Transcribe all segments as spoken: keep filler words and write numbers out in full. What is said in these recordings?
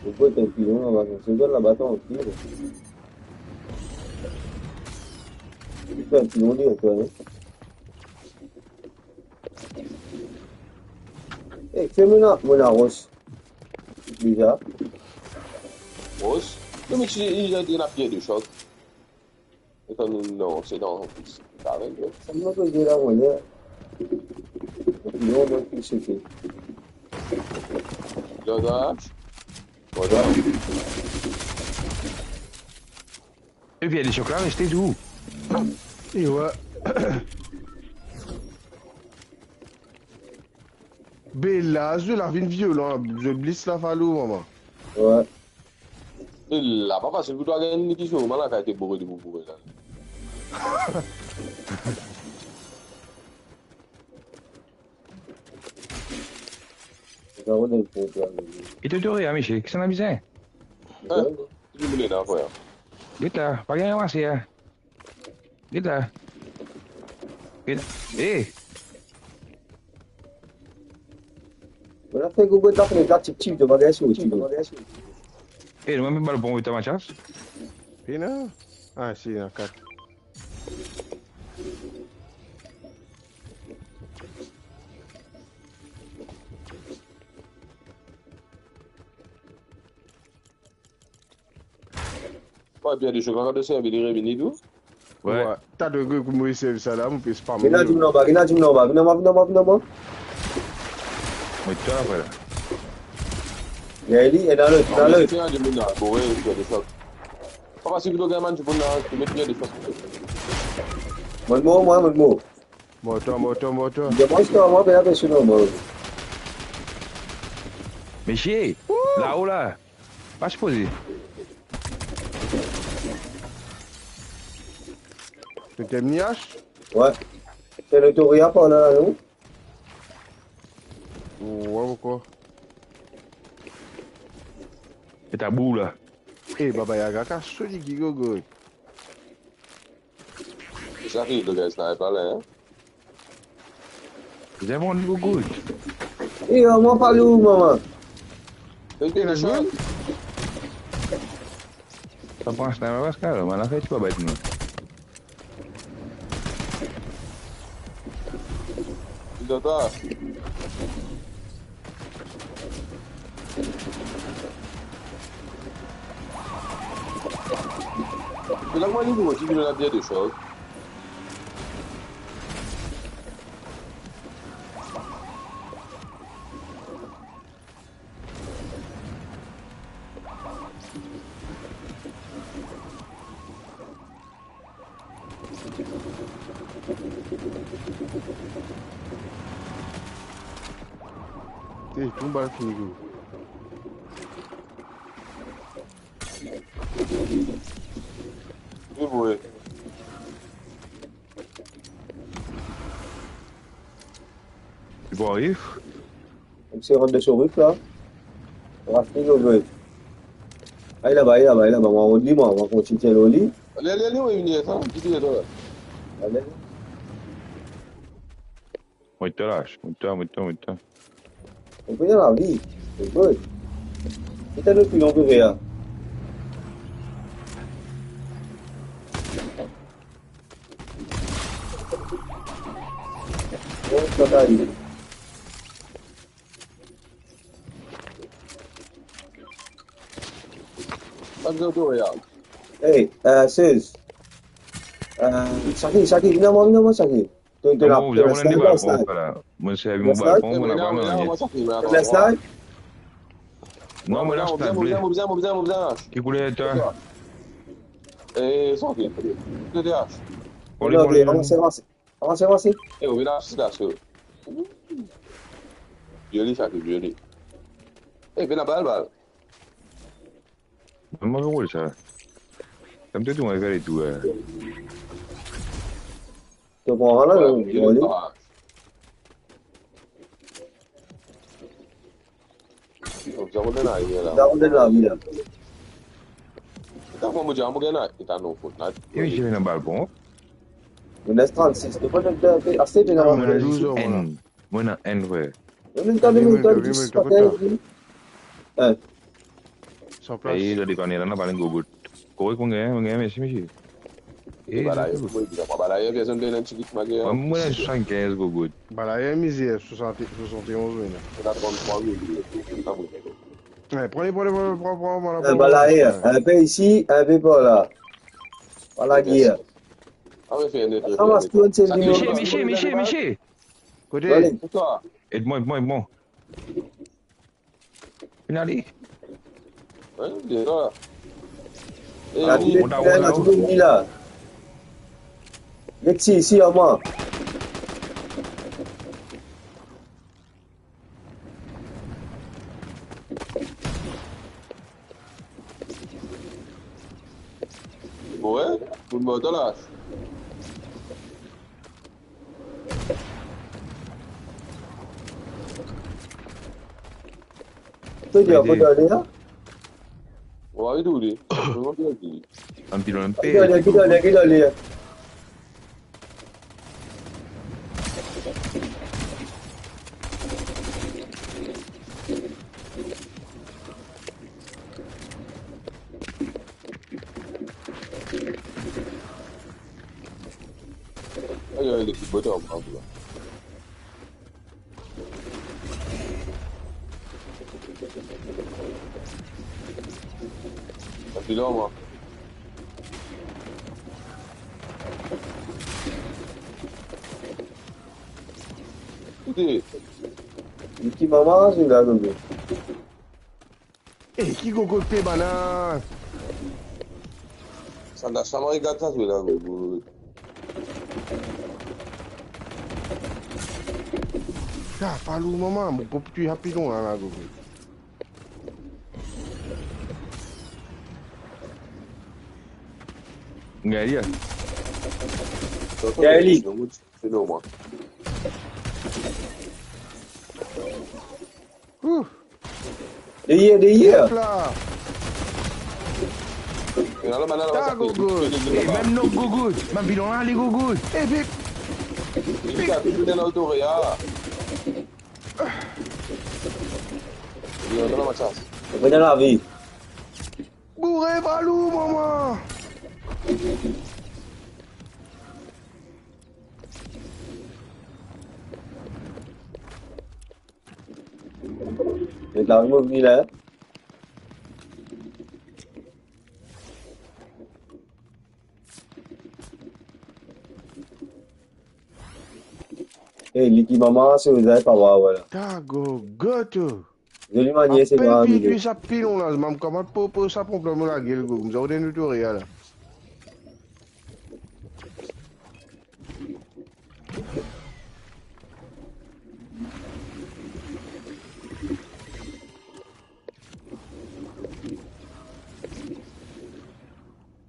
Ou pe enn pilon laba, se zot laba trankil. Ou pe enn pilon li, hein. Eh, fais-moi la, mon arroz. Déjà. Ros? Non, mais tu, il a dit la pierre de choc. Attends, non, non, c'est dans, c'est carré, là. Sa mwa pe dir la, mwa, la. Non, mwa, ki se fer. Là, là. Voilà. Epi, li ti la reste tou. E ouais. Be la, zot la vinn violan, zot blis la falou, mama. Ouais. E la, pa fasil pou twa gagn li ki so, mama, la kay te boure li pou boure la. Li to dore a, misie, kisannla bizin? Hein? Ki dimoun la, frer? Get la, pa gagn ranmase, hein. Get la. Get la. Eh! Mo la fer gou bwet la, finn kat tipti, to pa gagn sorti, to pa gagn sorti. Eh, nou mem bal bon, ta Mathias? Pena? Ah, si, ena kat. Wi, bien de choc la, kan to servi li revini tou. Wi. Wi. Talor, mo servi sa la, mo pe spam. Ena dimoun anba, ena dimoun anba. Vinn anba, vinn anba, vinn anba. Met twa apre la. Ena li, ena lot, ena lot. Ena dimoun la, bon, wi, bien de choc. Pa fasil pou to gagn bann dimoun la, to met bien de choc. Mo mor, mwa, mo mor. Mor twa, mor twa, mor twa. Demann twa, mwa, pena personn mor. Misie, lao la. Pa sipoze. To ti ena ach? Wi. Se notoria par la, non? Wi, ankor. E ta bour la. Eh, Baba Yaga, kas so li ki gogo. Sa ki, le gars, la, pa la, hein? Bizin bon gout. Eh, mwa pa lou, mama. Ena zot? Sa pran sniper Pascal, mwa la fer ti pa bet nou. Tata. Pe la mwa li pou ti vinn la bien de choc. Te, tonn bal fini, gro. Li boure. Li pou ariv. Misie rant dan so rif la. Rant li, gro. Ay, laba, ay, laba, ay, laba. Mwa rod li, mwa, mwa kontign tir lor li. Ale, ale, ale, wi, vini, sa. Ki ti ena la? Ale. Mwa, to las, mwa, to, mwa, to, mwa, to. Ou pe dan lavi, se bon. Ki ta nou pilon pe fer la? Oh, sa ta arive. Sa nou pe fer la? Hey, euh, sez. Euh, Saki, Saki, vinn mwa, vinn mwa, Saki. To, to la, to la sniper, sniper. Mo servi mo balkon, mo napa nanye. To la sniper? Non, mo la sniper. Mo bizin, mo bizin, mo bizin, mo bizin. Ki kouler twa? Eh, santi. T D H. Non, non, ok, avanse, avanse. Avanse, avanse. Eh, ou vinn la, si la, so. Zoli sa, zoli. Eh, vinn la, bal, bal. Mwa, mo rol sa. Sa mo tou, mo regarde tou, eh. To pran la, non? Wi, non, non. Sa mo donn la, la. Sa mo donn la, wi, la. Sa mo dir, mo gagn la, e ta non, fot la. E wi, ti vinn anba, bon. Mo les trannsis. To pran de, de, ase de. Ah, mo ena douz, mwa. Mo ena enn, frer. Mo ena enn, frer. Mo ena enn, frer. Hein. San plas. Ey, la depann la, napa enn gogout. Korek, mo gagn, mo gagn, mersi, misie. Ey, balayer, gogout. Mo, balayer, personn donn enn ti kout mager. Mwa, mo ena swasannkinz gogout. Balayer, mizer, swasant, swasannonz, wi, la. Ena tranntrwa gogout. Ey, pran li, pran li, pran li, pran li, pran li, pran li, pran li. Balayer, enpe isi, enpe par la. Par la, Guy. Ah, wi, fer net, fer net. Misie, misie, misie, misie. Kote? Ale. Ed mwa, ed mwa, ed mwa. Finn ale. Wi, bien la. Eh, ah, wi. Monta, monta, monta. Met isi, isi, ar mwa. Wi, pou mort la. To dir, kot ale la? Wi, tou li. Ann pilon, ann pilon. Kot ale, kot ale, kot ale? Ay, ay, lekip bota, bravo la. Ann pilon, mwa. Kote? Ki mama, se la, non? Eh, ki gogote bann la? Sa, sa, mo regard sa, zwe la, gogote. Ah, pa lou, mama, mo pou touy ar pilon la, la, gogote. Gagn li, a? Gagn li. Se normal. Ouh. Deryer, deryer. Hop la. Finalman, bann la, ta gogout. Eh, bann nou gogout. Bann pilon la, li gogout. Eh, vit. Vit, vit, vit, vit, vit. Li antre dan lavi. Boure, pa lou, mama. Met lavi mo vini la. Eh, li ki mama, se ozay pa waw la. Ta gogoto. Zoli manier, se apel mwa, pi, pi sa pilon la, mam kamat pou, pou sa ponp dan mo lagel, gou. Koumsa, ou dan nou tou rea la.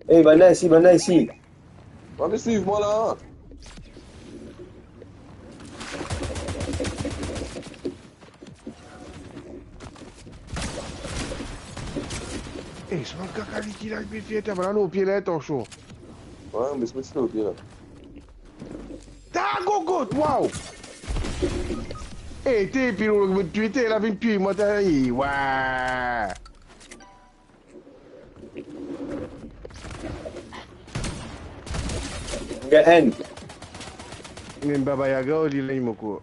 Eh, bann la isi, bann la isi. Bann la swiv mwa la. Eh, sa bann kaka li ki la, li pe fer ta, bann la lor pie la, atansion. Wi, me se ti lor pie la. Ta gogot, waw! Eh, te pilo, mo twi, te la vinn twi mwa, ta, eh, wa! Gagn. Mem Baba Yaga, li la, li moko.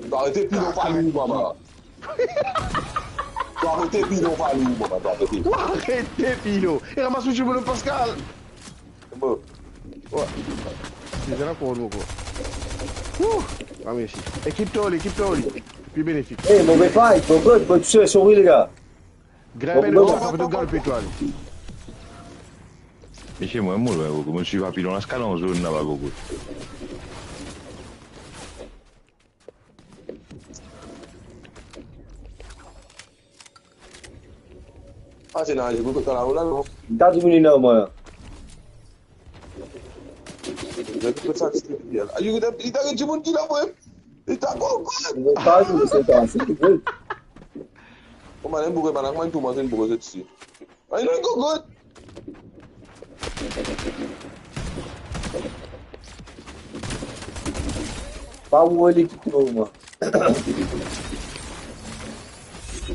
Arete pilo, pa nou, mama. Arete pilo, pa nou, mama, arete. Arete pilo. E ramas ou dimoun Pascal. Bon. Wi. Deza la pou nou, kwa. Ouh. Ah, mersi. Ekip toli, ekip toli. Pli benefik. Eh, move fight, bon, bon, bon, sorry, les gars. Grimpe, bon, nou bon, sa, bon, bon, galpe, bon, twa. Mesie, mwa, mo lwin, gogo. Mo swiv a pilon la, ziska dan zone laba, gogo. Ah, se dan, se pou kot la, la, non? Li ta dimoun ena, mwa, la. Li ta, li ta dimoun ki la, mwa. Li ta bon, mwa. Li pa, li se ta, se bon. Kouma enn boure, bann la, kouma enn tou, mwa, se enn boure, se isi. Ay, non, gogot! Pa ou li ki trouv mwa.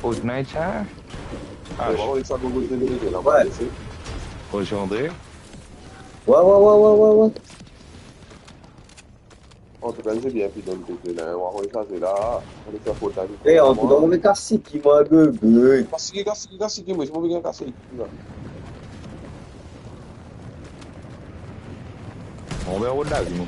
Fortnite, sa? Ah, Bon, sa, bon, bon, bon, bon, bon, Ouais. bon, Roger André. Ouais, ouais, ouais, ouais, ouais, ouais. Antouka, se bien, pi donn kote la, on va regarder là, on va faire faute là. Eh, Antouka, on est cassé, qui m'a gueule. Kasi, kasi, kasi, ki mwa, mo bien kasi, la. On va au-delà, dis-moi.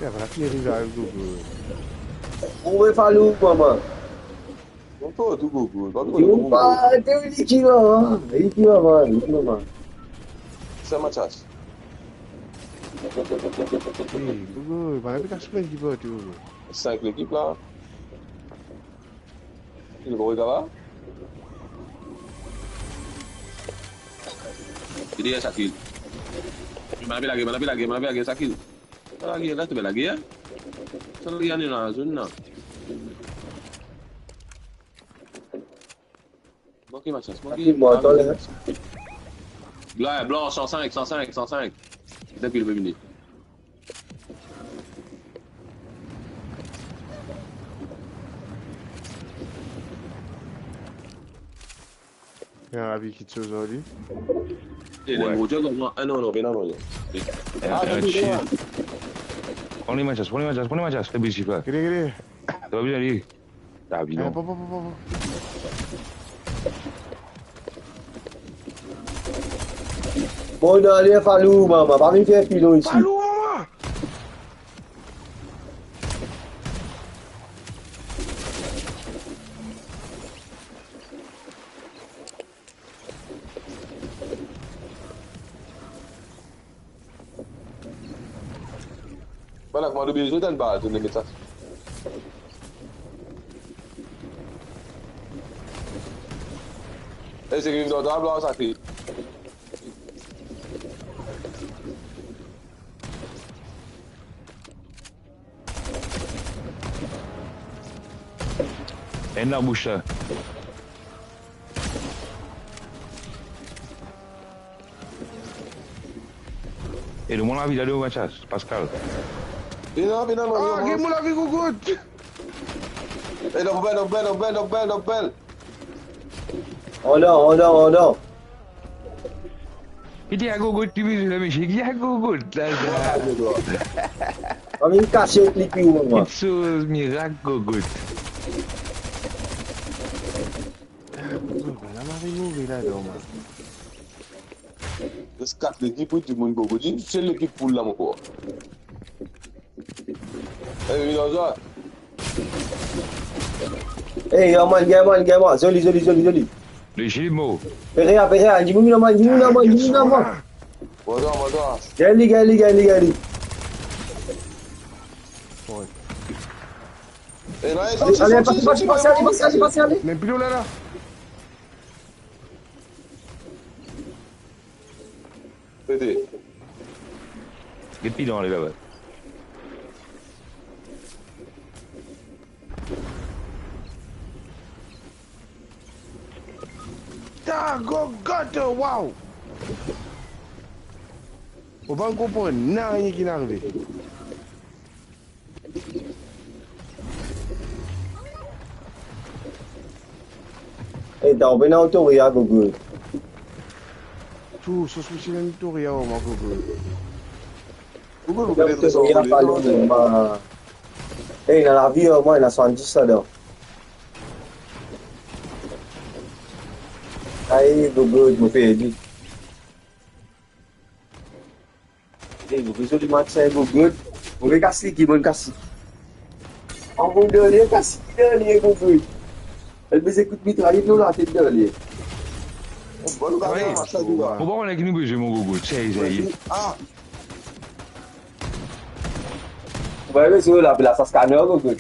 Ya, voilà, fini rive a Gogo. Où est Falou, maman? On peut tout gogo, pas Yo, pa, te li ki la, hein? Li ki la, man, li ki la, man. C'est ma chasse. Eh, Gogo, pa rapi kas plen ki parti, Gogo. Cinq l'équipe là. Il va regarder. Il est à Sakil. Il m'a lagé, m'a lagé, m'a lagé, Sakil. M'a lagé, là, tu m'as lagé, hein? Ça, il y a une zone, là. Bon, qui m'a chassé? Bon, Qui m'a attendu, hein? Là, blanc, cent cinq, cent cinq, cent cinq. Depuis le minute. Ena lavi ki ti ozordi. Et le Ouais. Roger, non, non, non, non, non. Ah, shit. Pran li, Mathias, pran li, Mathias, pran li, Mathias, le bisi la. Gade, gade. Sa va bien, li. Sa va bien. Eh, pa, pa, pa, pa, pa. Bon, dan le Falou, maman, pa vinn fer pilon isi. Falou, maman! Voilà, kouma nou bizin tann bal, nou met sa. Eh, seki viv dan tab la, sa ki. Enn labous la. E le mwa lavi la de Mathias, Pascal. Vinn la, vinn la, non, Ah, non, gagn non. mo lavi, Gogo! Eh, non, bel, non, bel, non, bel, non, bel, non, bel. Andan, andan, andan. Ki ti a Gogo ti bizin la, mesie, ki a Gogo la, sa? Ann vinn kasiet li pi ou, mwa. Ki soz mirak, Gogo. Oh, ben la, mari move ladan, mwa. Res kat lekip, wi, dimoun Gogo. Li sel lekip poul la, mo krwar. Eh, vinn la, sa. Ey, yo, man, gagn, man, gagn, man. Zoli, zoli, zoli, zoli. Le Gilles mor. Perea, Perea, dimoun la, man, dimoun la, man, dimoun la, man. Bonzour, bonzour. Gagn li, gagn li, gagn li, gagn li. Bon. Eh, non, eh, Ale, ale, pase, pase, pase, ale, pase, ale, pase, ale. Met pilon la, la. Pete. Get pilon ale laba. Ta gogot, waw! Mo pa konpran nanye ki inn arive. Ey, ta ouvri ena otoria, Gogo. Tou, so sou sila otoria, mwa, Gogo. Gogo, Ouvri ena otoria, pa lwen, ma. Ey, ena lavi, mwa, ena swasanndiz ladan. Ay, Gogo, mo perdi. Ey, mo bezwin li match sa, Gogo. Mo pe kas li, ki bonn kas li. Anvoy dernie, kas li dernie, Gogo. El bezwin kout mitrayet, nou latet dernie. Bon, nou gagn match la, nou la. Mo pa kone ki nou bezwin, mo Gogo. Sey, sey. Ah, Ou pa bezwin la, la sa scanner, Gogo.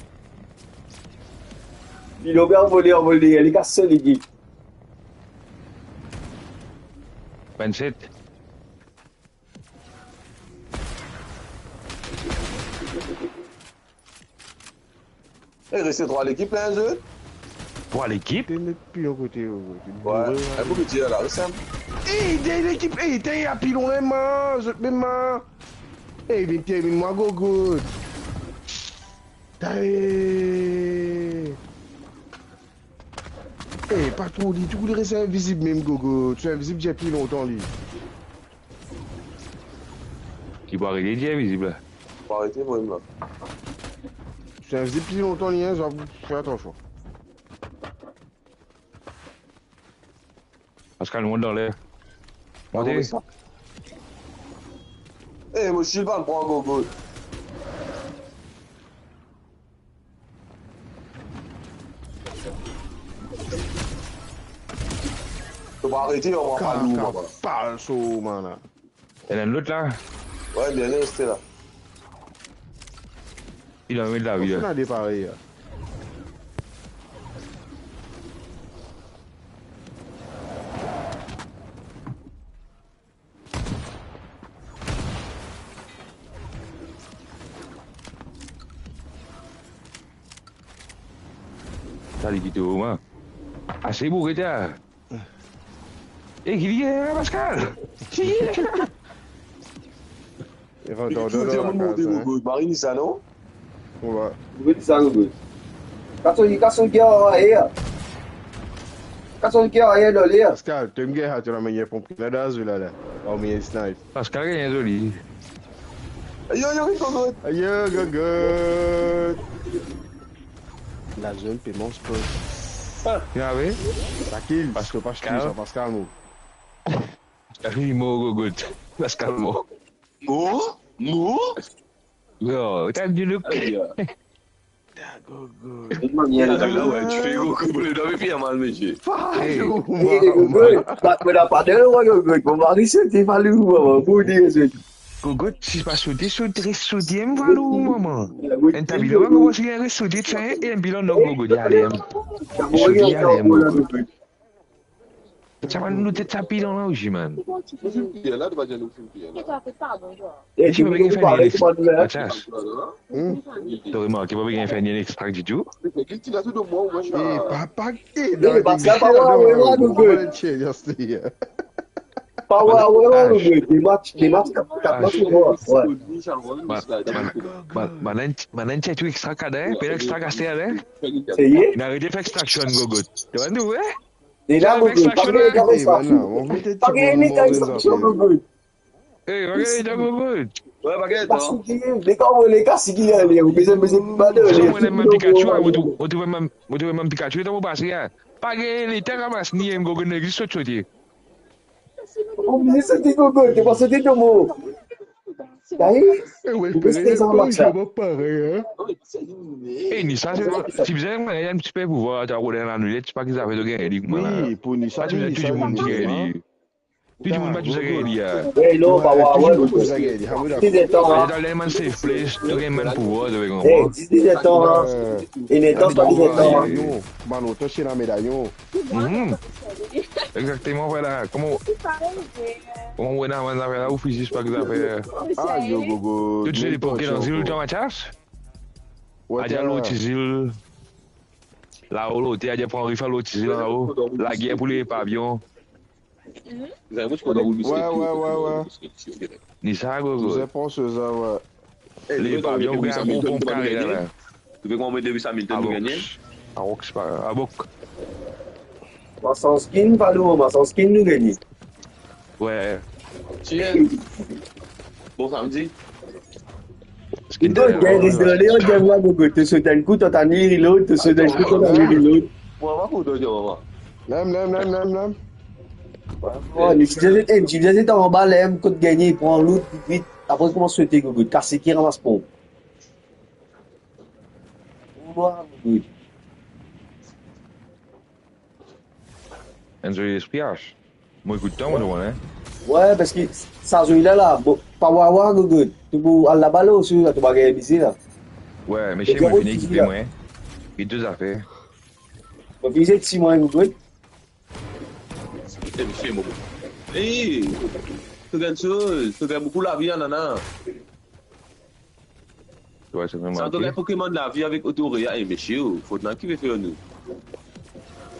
Li, li pe anvole, anvole dernie, li kas so legi. Vennset. Eh, reste trwa lekip la, zot. Pou lekip? Te met pilon kote, kote. Wi, boure, e, pou ki dir la, wi, Sam? Ey, dernie lekip, ey, te a pilon mem, man, zot mem, man. Ey, vinn terminn mwa, Gogot. Ey. Ey, pa tro li, tou li res invizib mem, Gogot. Ti invizib depi lontan, li. Ki pou arete, li invizib la. Pou arete, mwa, la. Ti invizib pli lontan, li, en, zot fer atansion. Pascal, mont dan ler. Monte. Ah, wi, sa. Ey, mo Gilles, pa pran Gogot. To pa arete, on va pa lour, papa. Falso, man. Ena enn lot la? Wi, bien, reste la. Li dan met lavi, la. Finn ale parey, la. Sa li kite mwa. Ase boure, ta. E ki li, Pascal? Ki li? Evan, Dordon, Dordon, Dordon, Dordon, Dordon, Dordon. Marie, sa, non? Wi. Wi, sa, wi. Kas so, kas so gagn ayer. Kas so gagn ayer, lole. Pascal, to gagn, to la manier ponp Canada, zot la, la. Oh, me snipe. Pascal gagn zoli. Ayo, ayo, ayo, Gogot. Ayo, Gogot. La zone pe manz pos. Ah. Ki ave? Sa kill, Pas-, Pascal, Pascal, mo. Pascal, li mor, Gogot. Pascal mor. Mor? Mor? Yo, t'as du look. Ayo. Ta Gogot. Wi, la, wi, ti fini, Gogot, pou li, nou pi mal, misie. Hey. Hey, Gogot, pa, pa, pa, pa, pa, Gogot, mo mari sote, pa lou, mama, pou dir, sote. Gogot, si pa sote, sote, res sote, mo pa lou, mama. Enn ta pilon, mo pa si res sote, tienn, e enn pilon, non, Gogot, ale, em. Sote, ale, em, Gogot. Sa bann nou tet sa pilon la osi, man. Finn pir la, to pa dir nou finn pir la. E si mo pa gagn fer ni enn extra, Mathias? Hmm? To remarke, mo pa gagn fer ni enn extra ditou? E, papa, e, e, Pascal, pa war, wi, wi, wi. Pa war, wi, wi, wi. De match, de match, kat, kat match, wi. Wi. Bann, bann, bann, bann, bann, bann, bann extra kad, en? Pe extra kaste, en? Seye? Inn aret fer extraction, Gogot. To bann nou, wi? Deja, Gogot, pa gagn extraction. Pa gagn extraction, Gogot. Ey, pa gagn extraction, Gogot. Wi, pa gagn, non. Lekas, lekas, ki ale, ou bizin, bizin, pa de, mo trouv mem Pikachu, ah, mo trouv, mo trouv mem, mo trouv mem Pikachu, letan mo pase, ah. Pa gagn letan ramas ni enn, Gogot, nek zis sot, sote. Ou bizin sote, Gogot, to pa sote, to mor. Sa ye? E, wi, ou bizin sote, match la. Parey, en? E, ni sa, se, ti bizin, mwa, enn ti pe pouvwar, ti rod enn amulet, pa ki zafer to gagn li, kouma la. Wi, pou ni sa, ti bizin, tou dimoun ti gagn li. Tou dimoun pa ti bizin gagn li, a. Ey, non, pa war, wi, wi. Ti bizin gagn li, a, wi, la. Ti bizin tan, a. Ti bizin tan, a. Ey, ti bizin tan, a. E letan, pa bizin tan, a. Bann oto, se la medayon. Mhm. Exakteman, vwala. Kouma, kouma ou ena bann zafer la, ou fizis pa ki zafer. Ayo, Gogot. To ti lepoke dan zil, to, Mathias? Wi, adia, lot zil. Lao, lot, adia pran rif, lot zil, lao. Lager pou lepavion. Wi, wi, wi, wi. Ni sa, Gogot. Ti bizin pran sa, wi. Lepavion, ou gagn gro ponp kare la, la. Ou pe kouma met Lewis Hamilton pou gagne? Abox. Abox, pa, Abox. Mwa, san skin, pa lou, mwa, san skin, nou gagne. Wi. Bon samdi. Skin, Gogot, gagn res dan le, gagn mwa, Gogot. To sot enn kou, to tann li reload, to sot enn kou, to tann li reload. Mwa, mwa, mwa. Mem, mem, mem, mem, mem. Wi, ni ti bizin, e, ti bizin anba, lem, kot gagne, pran loot, vit, vit. Apre, koumans sote, Gogot. Kas ki ramas ponp. Mwa, Gogot. Enn zoli lespri, Ash. Mo ekout twa, mo, to konn, en? Wi, parski sa zoli la, la, bon, pa war, war, Gogot. To pou al laba, lo, si la, to pa gagn bize la. Wi, misie, mo fini ekipe mwa. Get to zafer. Mo fini isi mwa, Gogot. Ey, misie, mo. Ey, to gagn soz, to gagn boukou lavi, a, nana. Wi, se vremem. Sa, to gagn Pokémon lavi avek Otorea, e misie, o, Fortnite ki pe fer nou.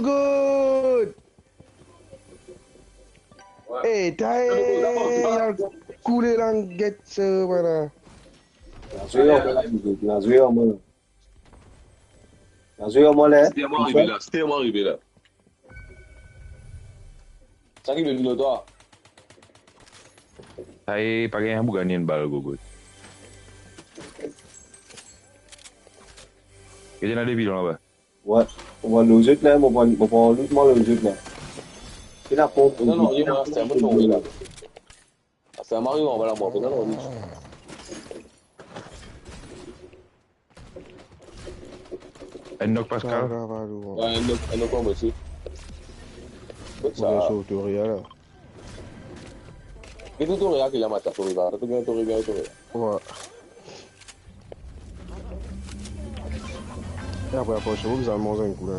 Gogot! Eh, tae, al koule langet, so, vwala. Bien zwe, bien zwe, bien zwe, mwa. Bien zwe, mwa, la. Sete mwa arive la, sete mwa arive la. Sa ki vinn vinn twa? Tae, pa gagn pou gagn enn bal, Gogot. Ki ena de pilon laba? Wa, wa, nou zot la, mo pran, mo pran lout, mo lout zot la. Ki la ponp. Non, non, li, mwa, se mwa, mwa, mwa. Sa mari anba la, mwa, non, non, li. Enn nok, Pascal. Sa va, va, va. Wi, enn nok, enn nok, mwa osi. Kot sa? Mo sot tou ria la. Ki tou ria ki la, mwa, tou ria, tou ria, tou ria. Wi. E apre, apre, so, bizin manz enn kou la.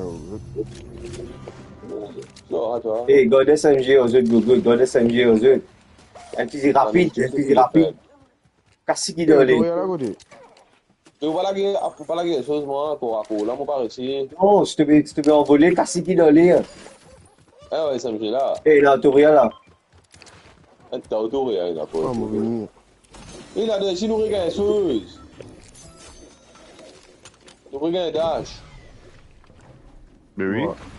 Non, atann. Ey, gard S M G, zot, Gogot, gard S M G, zot. Enn fizi rapid, enn fizi rapid. Kasi ki dan li. Tou ria la kote? Ou pa lage, ou pa lage soz, mwa, kor a kor la, mo pa resi. Non, si to pe, si to pe anvole, kasi ki dan li. Eh wi, S M G la. Ey, la, tou ria la. Enn ta otour, ya, ena pa. Ah, mo vini. Ena de, si nou regagn soz. Nou regagn dash. Be wi. Wi.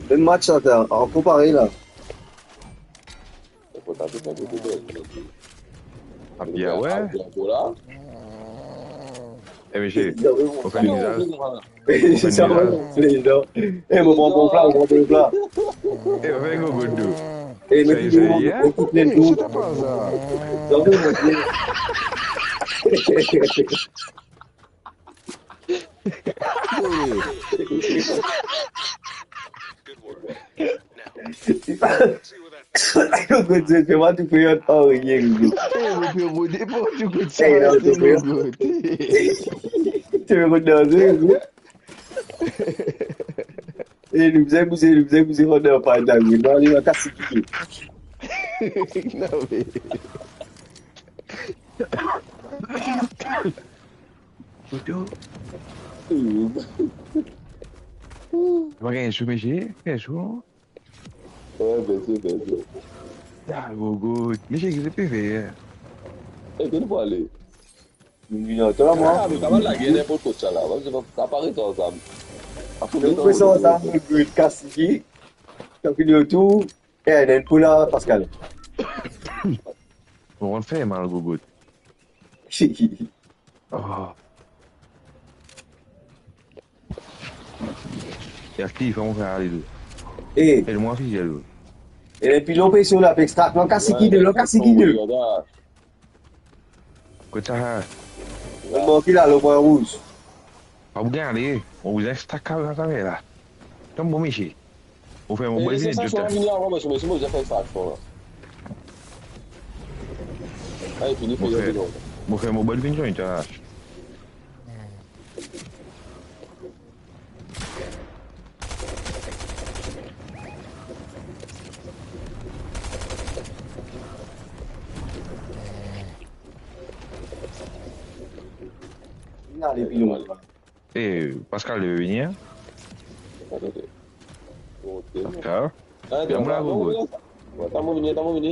Mem match la, ta, ankor parey la. Api, ah wi. Api, ankor la. Eh, misie, ou fer enn lizaz. Se sa, wi, se sa. Eh, mo pran bon pla, mo pran bon pla. Eh, ou fer enn gro gout dlo. Eh, met li dlo, met li plen dlo. Ki sa pa sa? Non, non, non. Gogo, tu fais mal, tu fais rien. Eh, mo pe rode, mo pe rode, eh, non, tu fais rien. Tu fais mal, non, tu fais rien. Eh, nou bizin bouze, nou bizin bouze, nou pa dan, non, li va kas li. Non, me. Foto. Mo gagn sou misie, gagn sou. Wi, bien sir, bien sir. Ah, Gogo, misie, ki to pe fer? Eh, kot nou pou ale? Vinn, vinn, atann la, mwa. Ah, me kapav lage ninport kot sa la, pa, pa, pa res ansam. Nou fini ansam, nou kas li, nou fini otour. Eh, ena enn pou la, Pascal. Mo fer mal, Gogo. Oh. Serti, fam, fer ale. Eh. Ed mwa, fidel. Eh, epi lor pe sou la, pe extrak, lor kas li de, lor kas li de. Kot sa? Mo manke la, lor pwin rouz. Pa pou gagn ale, mo bizin extrak sa, sa, sa la. Tom bon, misie. Mo fer mo bwet vini, sa, vini avan, misie, misie, mo bizin fer sa, sa la. Ay, fini, mo fer, fini, non. Mo fer mo bwet vini, sa. Vinn ale pi lwen. Eh, Pascal, li vini, hein? Atann, atann. Pascal? Ah, bien, mo la, Gogo. Atann, mo vini, atann, mo vini.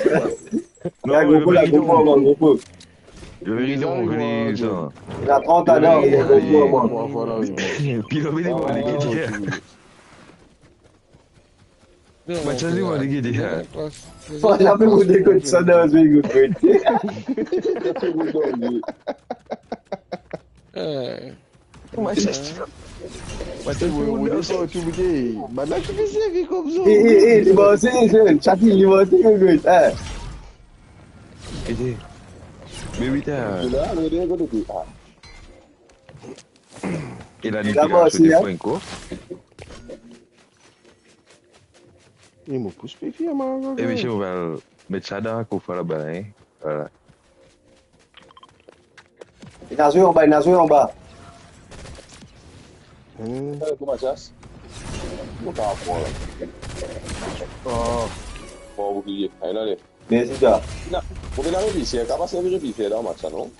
Non, la, gro po, la, gro po, gro po. Yo vini, on vini, sa. Ena trant ane, gro po, mwa. Pi lo vini, mwa, li ki dir. Mathias, li, mwa, li ki dir. Fo zame mo dekot sa dan zwe, gro po. Eh. Mathias, Mathias, mo desann tou boude. Bann la ki pe servi koumsa. Eh, eh, eh, li manze, sa ki li manze, gro po. Eh. Me wi, ta. E la, nou de kote, ah. E la, li pe asote pwen, kwa. E mo pous pe fir, man. Eh, misie, on va met sa dan kof laba, hein. Voilà. Ena zwe anba, ena zwe anba. Hmm. Eh, kouma sa? Mo pa pran la. Oh. Bon, oubliye. Ayo, ale. Mersi, sa. Na, mo pe ena repiser, ka pa servi repiser dan match la, non?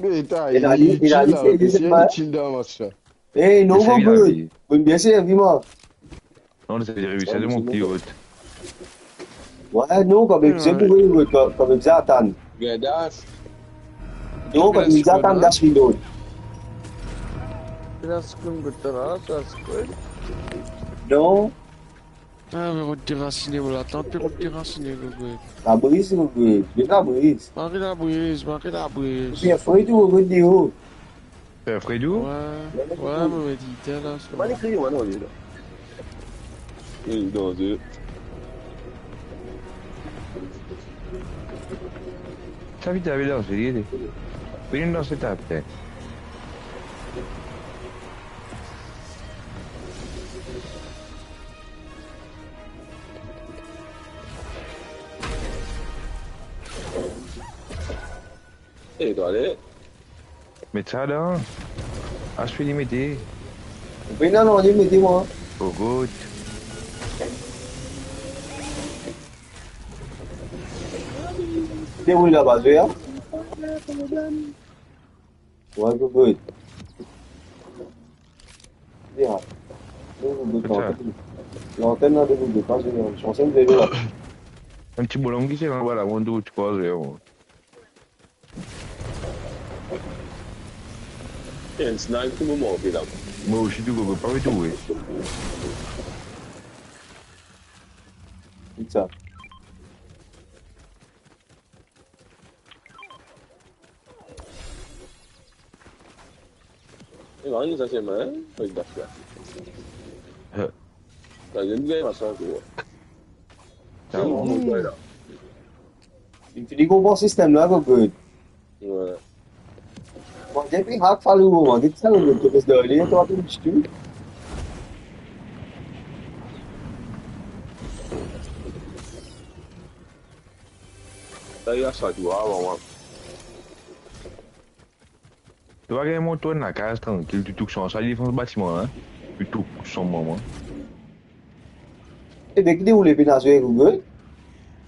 Me ta, ena li, ena li, li servi, li servi dan match la. Eh, non, gro po. Bon, bien servi, mwa. Non, li servi repiser de mo pli ot. Ouais, non, kanmem, se pou li, kan, kanmem, sa atann. Bien dash. Non, kanmem, sa atann dash li donn. Last screen, but la, last screen. Non. Ah, me rod derasine, mo latant, pe rod derasine, gro po. Labriz, gro po. Li labriz. Mari labriz, mari labriz. Bien fre tou, gro po, deor. Fer Fredou? Ouais, ouais, mo dir, la, sa. Mo ekrir, mwa, non, li la. Li danze. Sa vit, sa vit danze, li, li. Vinn danse, ta, pete. E, to ale. Met sa dan. As fini mete. Wi, non, non, li mete mwa. Oh, good. Deroul laba, zwe, an? Wi, good, good. Ya. Good, good, good. Lantenn la, good, good. Pa zwe, an. Lantenn velo la. Enn ti bolonm ki se anba la, mo trouv ti pa zwe, an. Enn snipe ki mo manke la. Mo osi tou, gogo, pa tou, wi. Pizza. E, mari, sa se mwa, en? Fek das la. He. Sa, zenn gagn masan tou. Sa, bon, bon, bon, la. Li fini konpran sistem la, gogo. Wi. Bon, depi hak falou, man, get sa, gogo, to pes dole, to apel bistu. Sa, li la sa, tou, a, mama. To pa gagn mont to enn lakaz trankil, to touk san sa defans batiman, en? To touk san mama. E be, ki deroule pena zwe, gogo?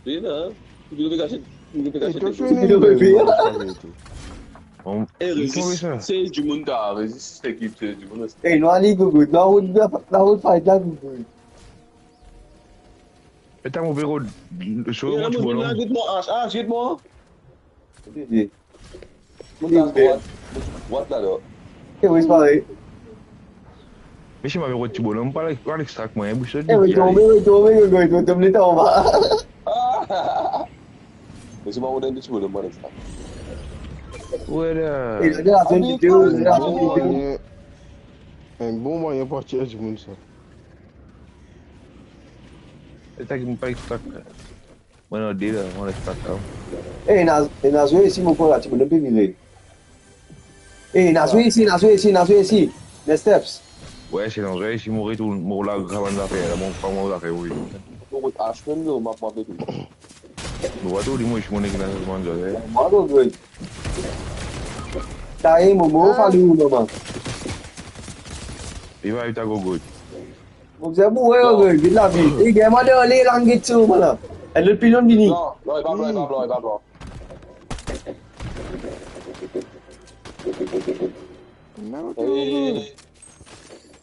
Pena, hein? Ki deroule pena zwe, ki deroule pena zwe. E, to zwe, ki deroule pena zwe. Bon, e, rezis, se dimoun ta, rezis, se ki, se dimoun, rezis. E, nou ale, gogo, nou al, nou al fight la, gogo. E, ta mo pe rod, so, e, mo ti mo bonm. Get mwa, Ash, Ash, get mwa. Wi, wi. Mo ta drwat, mo ti drwat la, la. E wi, se parey. Me si mo pe rod ti bonm, pa al, pa al extract mwa, en bouson. E wi, tonbe, wi, tonbe, wi, wi, tonbe, tonbe, tonbe. Me si mo rod enn ti bonm, mo al extract. Wi, la. E, la, la, la, la, la. Enn bon mwayin pou tir dimoun, sa. E ta ki mo pa extract. Mwa, non, de la, mwa, extract la. E, ena, ena zwe isi, mo krwar la, ti bonm pe vire. E, ena zwe isi, ena zwe isi, ena zwe isi. Les steps. Wi, si ena zwe isi, mo retourn, mo lav sa bann zafer la, mo pran mo zafer, wi. Mo kot Ash mem, non, mo, mo pe tou. Mo pa tou, li, mo, mo nek ena sa bann zafer. Mo, mo, wi. Ta e, mo, mo, pa li, mo, man. Li pa, li ta gogo. Mo bizin boure, yo, gagn lavi. E, gagn mwa dan le, lang get sou mwa la. Enn lot pilon vini. Non, non, li pa blan, li pa blan, li pa blan. Non, e,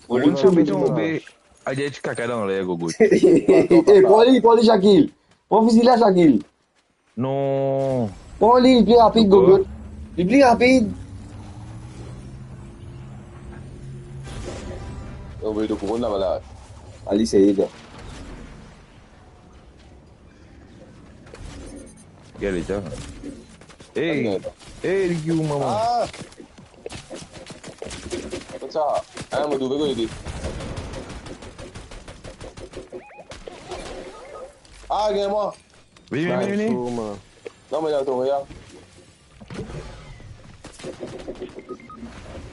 mo, li ti tonbe, tonbe. Aye, ti kaka dan ler, gogo. E, pran li, pran li, Shakil. Pran fizi la, Shakil. Non. Pran li, li pli rapid, gogo. Li pli rapid. Yo, voye to kouronn la, malad. Ali, seye, gars. Gade sa. Hey! Hey, li ki ou, mama? Ah! Kot sa? Hein, mo trouve kot li. Ah, gagn mwa. Vini, vini, vini. Nice, man. Non, me la tonbe, ya.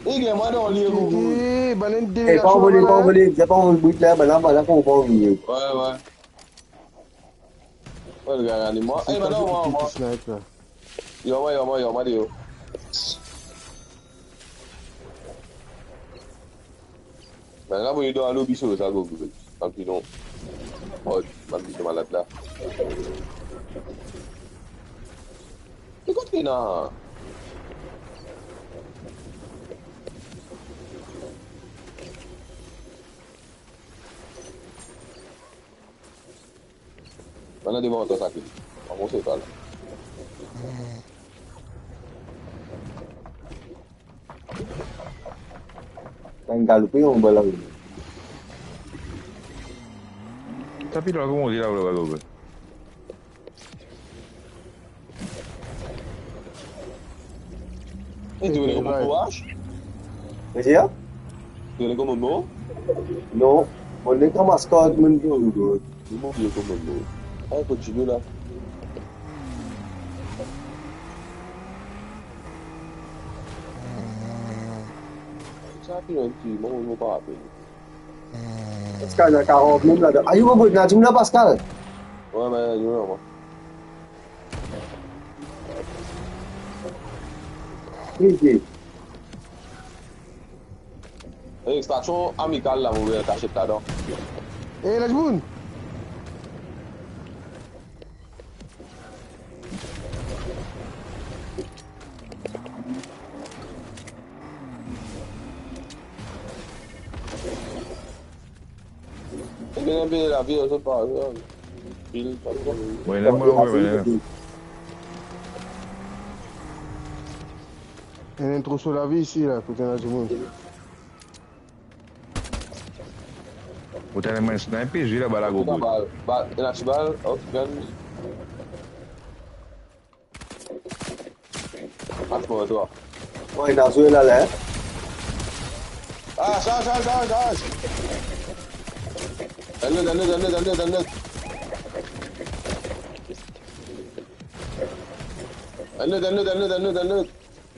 Li gagn mwa dan li, gogo. Eh, bann enn de... Eh, pa anvole, pa anvole, pa anvole brit la, bann la, bann la, pa anvole. Wi, wi. Wi, gagn mwa. Eh, bann la, mwa, mwa. Yo, mwa, yo, mwa, yo, mwa, yo. Bann la, pou li dan lobby so sa, gogo. Bann pilon. Oh, bann pilon malad la. Ki kot li ena? Bann la devan twa, sa ki. Avanse pa la. Bann galoupe anba la, wi. Tapi la, kouma dir la, la, la, la. Eh, to vinn kouma mo, Ash? Kouma dir? To vinn kouma mo? Non, mo nek ramas kart, mo nek kouma mo. Mo vinn kouma mo. Ay, kot ti la. Sa ki enn ti, mo, mo pa rapel. Pascal, ena karant mem ladan. Ayo, mo bout, ena dimoun la, Pascal. Wi, me ena dimoun la, mwa. Ki, ki? Eh, extraction amicale la, mo ouvrir kasiet ladan. Eh, ena dimoun! Ebien, ebien, lavi, se pa, pil, pa tro. Mwa, la, mwa, mwa, mwa. Ena enn trouso lavi isi, la, kot ena dimoun. Ou ena enn sniper, zwe laba la, gro bout. Bal, bal, ena ti bal, ok, gun. Pas mwa, twa. Wi, ena zwe la, la, hein. Ah, charge, charge, charge, charge. Enn lot, enn lot, enn lot, enn lot, enn lot. Enn lot, enn lot, enn lot, enn lot, enn lot.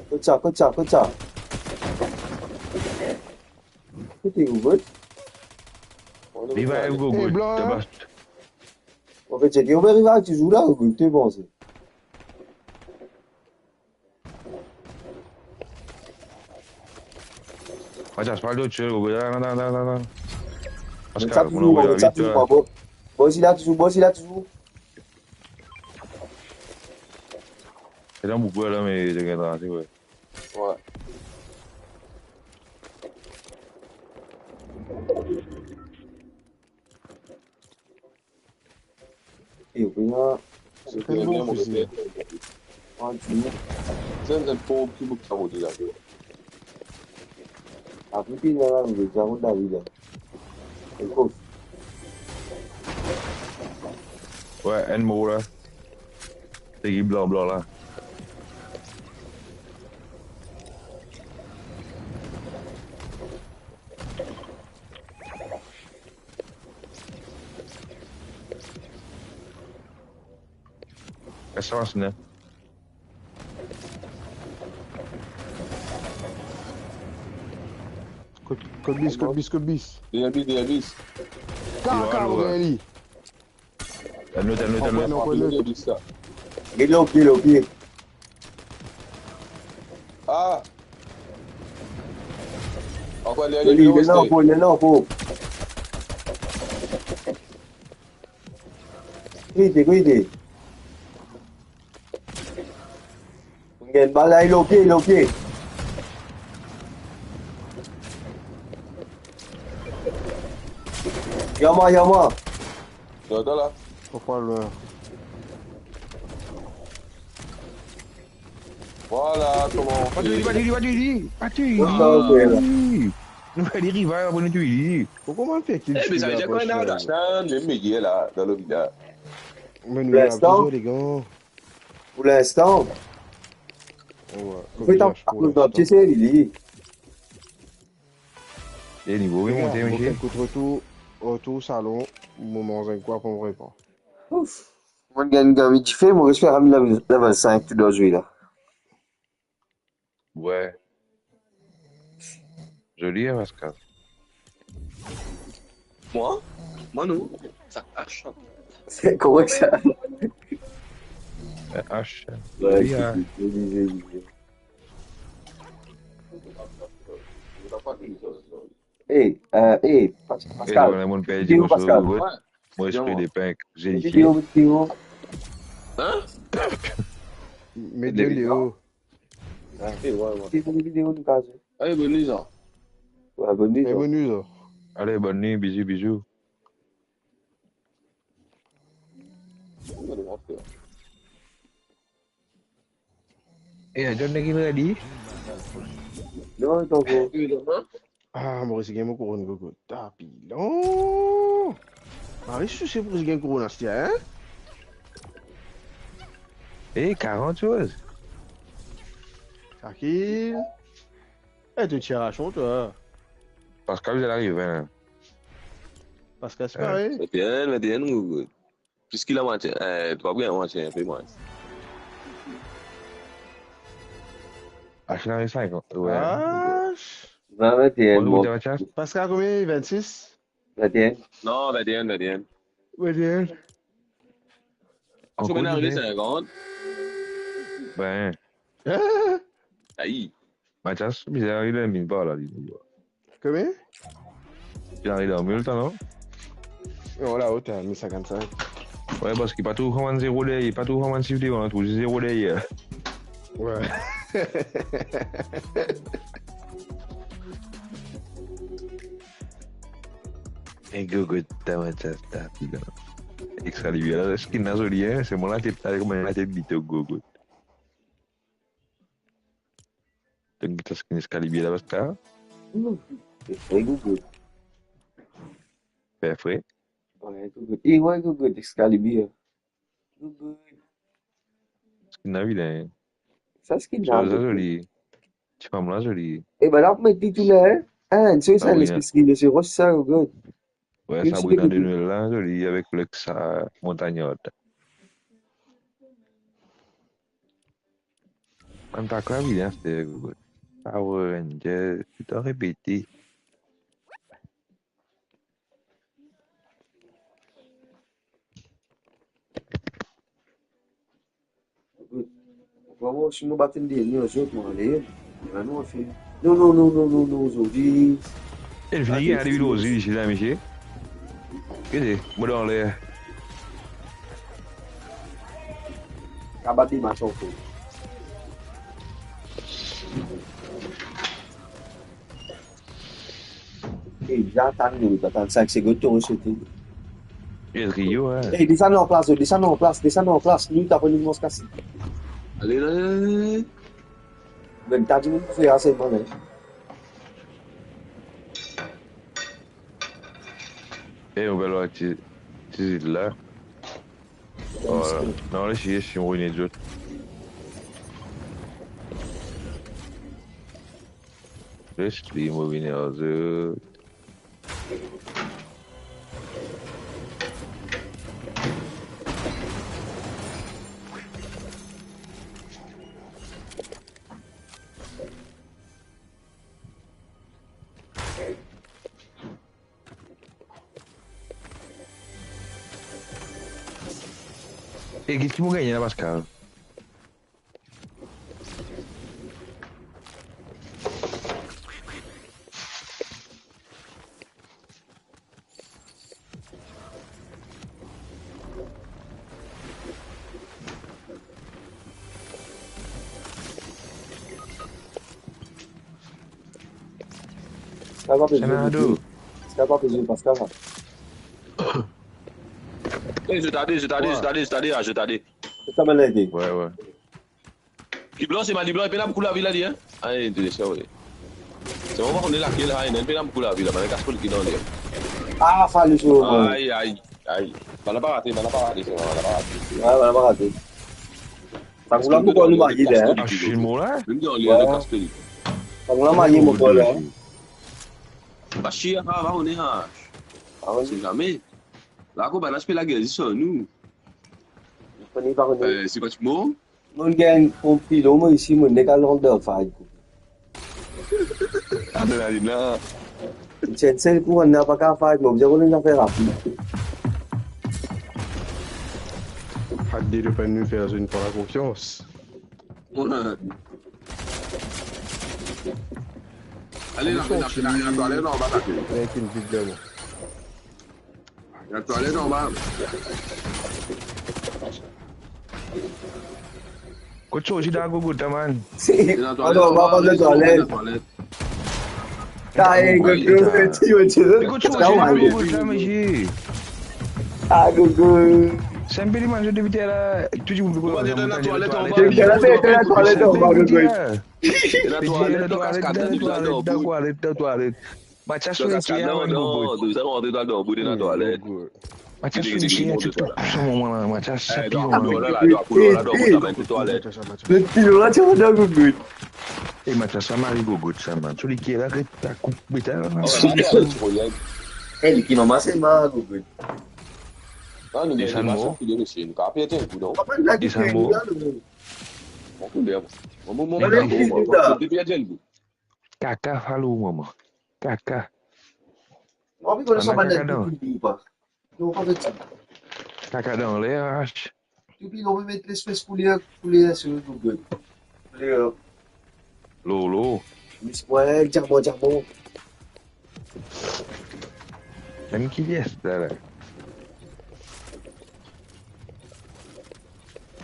Kot sa, kot sa, kot sa? Kot ou, kot? Revive, gro bout. Eh, blan, hein? An fet, se ki ou pe revive touzour la, ou, to panse? Atann, pa lot, non, non, non, non. Pascal, sa touzour, sa touzour, pa bon. Bon, si la touzour, bon, si la touzour. Se dan boukou la, me to gagn rantre, wi. Wi. E ou pena. Se bien, bien, mo fizi. Zenn, zenn, pou ki bout sa mo dir la. Apre ki la, la, nou ena David la. Wi, enn mor la. Se ki blan, blan la. Esans, ne? Kot, kot bis, kot bis, kot bis? Deryer bis, deryer bis. Kaka, mo gagn li. Enn lot, enn lot, enn lot. Ankor enn, ankor enn. Deryer bis la. Get lo, get lo, get. Ah. Ankor dernie. Li, li la ankor, li la ankor. Kote, kote? Gagn bal la, li lor pie, li lor pie. Yama, yama. Gard la. Fo pa lwin. Vwala kouma on... Pa touy li, pa touy li, pa touy li, pa touy li. Kot sa, frè? Nou fer li revive, apre nou touy li. Kouma fer ki... Eh, me sa vedir kan ena Dastan, mem meyer la, dan lobby la. Me nou la bizin, legan. Pou linstan. Wi, pou linstan. Pou linstan. E nivo, wi, monte, misie. Mo fer enn kout retour, retour salon, mo manz enn kou, apre mo repann. Ouf. Mo gagn, gagn vit dife, mo res fer ramenn la, la vingt-cinq tou dan zwe la. Wi. Zoli, hein, Pascal? Mwa? Mwa non. Sa H, hein. Se korek, sa. Un H. Wi, zoli, hein. Zoli, zoli, zoli. Eh, euh, eh, Pas-, Pascal. Eh, mo perdi mo sourit. Mo espri de pink. Met li deor, met li deor. Hein? Met li deor. Ah, ok, wi, wi. Se pou video nou kaze. Ale, bonn nwit, sa. Wi, bonn nwit, sa. Bonn nwit, sa. Ale, bonn nwit, bizou, bizou. Eh, John, nèg ki ready? Non, tankou. Ah, mo resi gagn mo kouronn, gogo. Tapi non. Mari souse pou resi gagn kouronn aster, hein? Eh, karant soz. Tranquille. Eh, to tir a son, twa. Pascal, li arive, hein. Pascal, se parey. Vingt et un, vingt et un, gogo. Plis ki lamwatie, eh, twa bien lamwatie, inpe mwin. Ash la, sinkant, wi. Ash. Vingt, vingt et un, bon. Pascal, konbien? Vingt-six? Vingt et un. Non, vingt et un, vingt et un. Vingt et un. Ankor, sinkant. Ben. Ayi. Mathias, bizin ariv dan mil par la, li. Komie? Bizin ariv dan mil, ta, non? Non, la, ota, mil sinkant-sink. Wi, parski pa trouv kouma zero deryer, pa trouv kouma sif devan, trouv zero deryer. Wi. E gogot, ta, Mathias, ta, piga. Excalibur la, skin la zoli, hein? Se mwa latet, ale kouma latet bito, gogot. Donk, ta skin Excalibur la, parski... Hmm. Fer fre, gogot. Fer fre. Wi, gogot. E wi, gogot, Excalibur. Gogot. Skin la vilin. Sa skin la, sa gogot. Zoli. Tifam la zoli. E ben la, pou met li tou la, hein? Ah, so sa, ah wi, lespes, hein, ki lespes ros sa, gogot. Wi, Sabrina de Noël la, zoli, avek look sa, montagnard. Ann ta kwa vini aster, gogot? Power Ranger, tou tan repete. Kouma si mo bat enn dernie zot, mo ale. Ena nou afet. Non, non, non, non, non, non, zordi. Enn fini, ale vinn zordi isi la, misie. Gete, mo dan ler. Kapav bat li match ankor. E, atann nou, atann sink segond, to sote. E Rio, hein. E, desann lor plas, desann lor plas, desann lor plas. Nou, ta pou nou mans kasi. Ale, ale, ale, ale. Mem ta dimoun pou fer sa selman, hein. E, nou pe al ti, ti zil la. Voilà. Non, les, si, si, mo vini zot. Les li, mo vini ar zot. E ki ti mo gagne la, Pascal? Sa pa pe zwe, Fernando. Sa pa pe zwe, Pascal. Eh, zot ale, zot ale, zot ale, zot ale, ah, zot ale. Sa bann la ete. Wi, wi. Li blan, se mal li blan, li pena boukou lavi la, li, hein? Ay, interesan, wi. Se moman pa kone lakel, ay, non, li pena boukou lavi la, bann kas pou li ki dan li. Ah, fale so. Ay, ay, ay. Bann la pa rate, bann la pa rate, se bann la pa rate. Wi, bann la pa rate. Sa pou la pou nou marye la, hein? Ah, si mo la? Mem dan li, wi, kas pe li. Sa pou la marye, mo frè, la. Pa si, ah, pa kone, ah. Ah, wi. Se zame. La, ko bann la ti pe lager zis ar nou. Kone pa kone. Eh, se pa ti mo? Mo gagn konfizyon, mo isi, mo nek al rant dan fight. Adrenalin la. Ti enn sel kou, mo pa kapav fight, mo bizin rod enn zafer rapid. Adde de pa nou fer zot enn fwa la konfians. Ale, la, la, la, la, la, la, la, la, la, la. Avek enn vid deryer mwa. Ena twalet anba. Kot sorti dan gogot la, man? Ena twalet anba, ena twalet. Ay, gogo, ti, ti, ti. Kot sorti dan gogot la, misie? Ah, gogo. Sa enn pe li manz depi twalet la, tou dimoun pou ena twalet anba. Depi twalet, ena twalet anba, gogo. Ena twalet, ena twalet, ena twalet, ena twalet. Mathias, so li kaskad la, non, non, sa rantre dan bout, ena twalet. Mathias, so li kaskad la, Mathias, sa pi lwen la, la, la, la, la, la, la, twalet. Met pilon la, ti ena dan gogot. Eh, Mathias, sa mari gogot, sa, man. So li ki la, ki ta koup beta la, man. Eh, li ki mama, se ma gogot. Desann mo. Desann mo. Kaka, follow mwa, man. Kaka. Mo anvi kone sa bann la ki pou li pa. Non, pa met sa. Kaka dan ler, H. Depi nou met lespes kouler, kouler sur Google. Kouler. Lolo. Wi, diaman, diaman. Mem ki li esta la?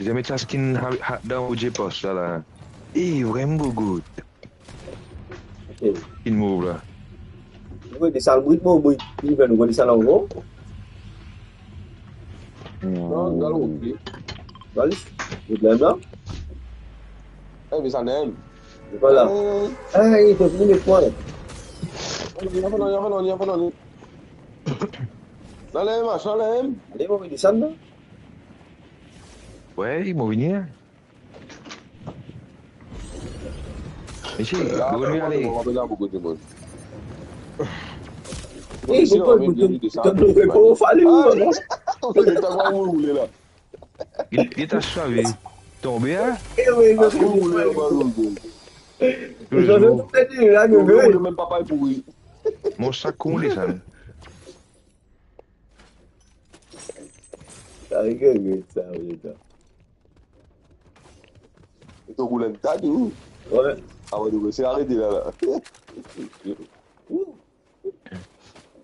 Zame sa skin ha, ha, dan ou je pos la, la. Eh, vremem gougout. Ok. Skin move la. Wi, desann brit, mon brit. Li vinn, nou desann ankor. Non, non, ok. Galis, problem la. Eh, mais ça n'aime. Voilà. Eh. Eh, il faut venir les points. Ann ale, ann ale, ann ale. Ann ale, mas, ann ale. Ale, mon brit, desann la. Wi, mo vini la. Mesie, ah, bon, ale. Bon, bon, bon, bon, bon. Eh, mesie, pourquoi on va vous dire de ça? Vous ne pouvez pas vous parler, vous, ah, hein? Vous êtes tellement où, vous, là? Li, li ta save tonbe, hein? Eh oui, non, ah, vous, vous, là, vous, vous. Toujours. Vous, vous, même papa est pourri. Mo sak kouma li sa. Sa rigol, sa, wi, sa. E to roul enn ta, ou? Wi. Ah wi, donk, se arete la, la.